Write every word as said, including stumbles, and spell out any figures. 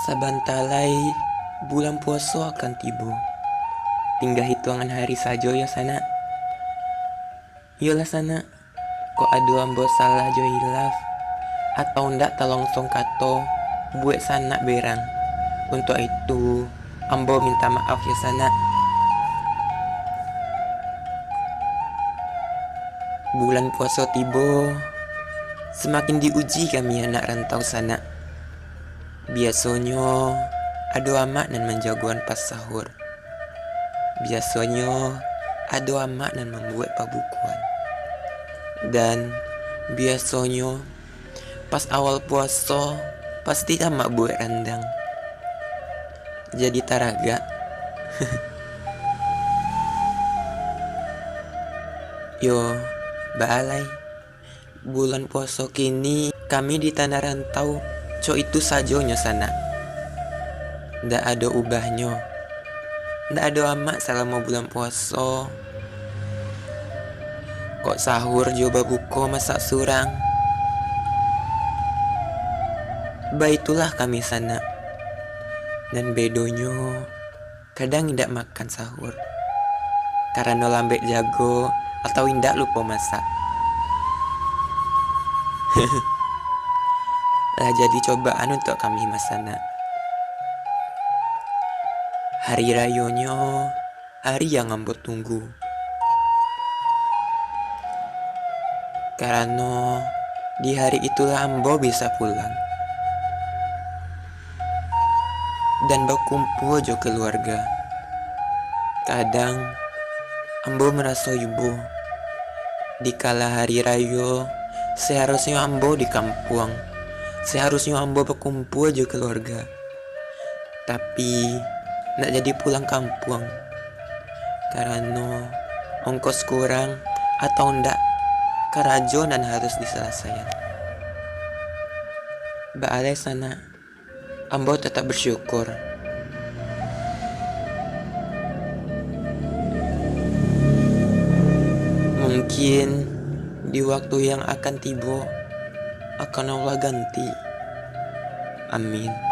Sabanta lai bulan puaso akan tibo. Tingga hituangan hari sajo yo, sanak. Iyolah, sanak, kok ado ambo salah jo hilaf, atau ndak talonsong kato buek sanak berang. Untuak itu, ambo minta maaf yo, sanak. Bulan puaso tibo, samakin diuji kami anak rantau, sanak. Biasonyo, ado amak nan manjagoan pas sahur. Biasonyo, ado amak nan mambuek pabukoan. Dan biasonyo, pas awal puaso, pasti amak buek randang. Jadi taragak. Yo, baa lai. Bulan puaso kini, kami di tanah rantau, cok itu sajonyo, sanak. Ndak ado ubahnyo. Ndak ado amak salamo bulan puaso. Kok sahur jo babuko masak surang. Baitulah kami, sanak. Nan bedonyo, kadang indak makan sahur, karano lambek jago atau indak lupo masak. Lah jadi cobaan untuak kami, sanak. Hari rayonyo, hari yang ambo tunggu. Karano di hari itulah ambo bisa pulang dan bakumpua jo kaluarga. Kadang ambo maraso ibo. Di kala hari rayo, seharusnyo ambo di kampuang. Seharusnyo ambo bakumpua jo kaluarga. Tapi, ndak jadi pulang kampuang. Karano ongkos kurang atau ndak, karajo nan harus disalasaian. Baa lai, sanak, ambo tatap basyukur. Mungkin di waktu yang akan tibo, akan Allah ganti. Amin.